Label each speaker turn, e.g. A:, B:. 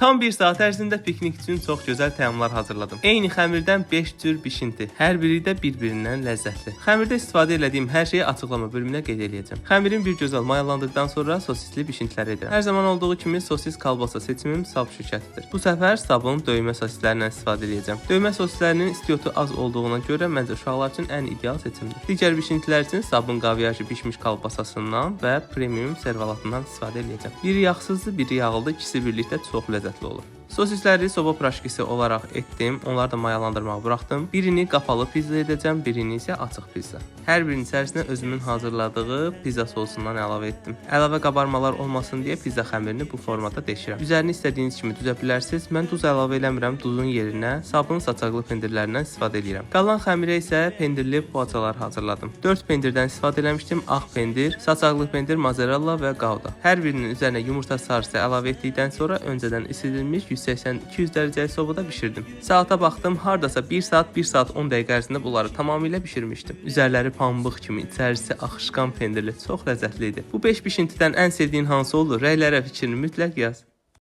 A: Tam bir saat ərzində piknik üçün çox gözəl təamlar hazırladım. Eyni xəmirdən 5 cür bişinti. Hər biri də bir-birindən ləzzətli. Xəmirdə istifadə elədiyim hər şeyi açıqlama bölümünə qeyd eləyəcəm. Xəmirin bir gözəl mayalandıqdan sonra sosisli bişintilər edirəm. Hər zaman olduğu kimi sosis kalbasa seçimim Sab şirkətidir. Bu səfər Sabın döymə sosislərindən istifadə eləyəcəm. Döymə sosislərinin istiotu az olduğuna görə məncə uşaqlar üçün ən ideal seçimdir. Digər bişintilər üçün Sabın qavyajı bişmiş kalbasasından və premium servalatından istifadə eləyəcəm. Biri yağsızdır, biri yağlıdır. İkisi birlikdə çox ləzzətli olur. Sosisləri soba praşkisi olaraq etdim. Onları da mayalandırmağa buraxdım. Birini qapalı pizza edəcəm, birini isə açıq pizza. Hər birinin içərisinə özümün hazırladığı pizza sosundan əlavə etdim. Əlavə qabarmalar olmasın deyə pizza xəmirini bu formada deşirəm. Üzərini istədiyiniz kimi düzə bilərsiniz. Mən duz əlavə eləmirəm. Duzun yerinə sabun saçaqlı pendirlərindən istifadə eləyirəm. Qalan xəmirə isə pendirli poğaçalar hazırladım. 4 pendirdən istifadə eləmişdim. Ağ pendir, saçaqlı pendir, mozzarella və qauda. Hər birinin üzərinə yumurta sarısı əlavə etdikdən sonra öncədən isidilmiş 180-200 dərəcəli sobada bişirdim. Saata baxdım, hardasa 1 saat, 1 saat 10 dəqiqə ərzində bunları tamamilə bişirmişdim. Üzərləri pambıq kimi, içərisi axışqan pendirli, çox ləzzətli idi. Bu 5 bişintidən ən sevdiyin hansı oldu? Rəylərə fikrini mütləq yaz.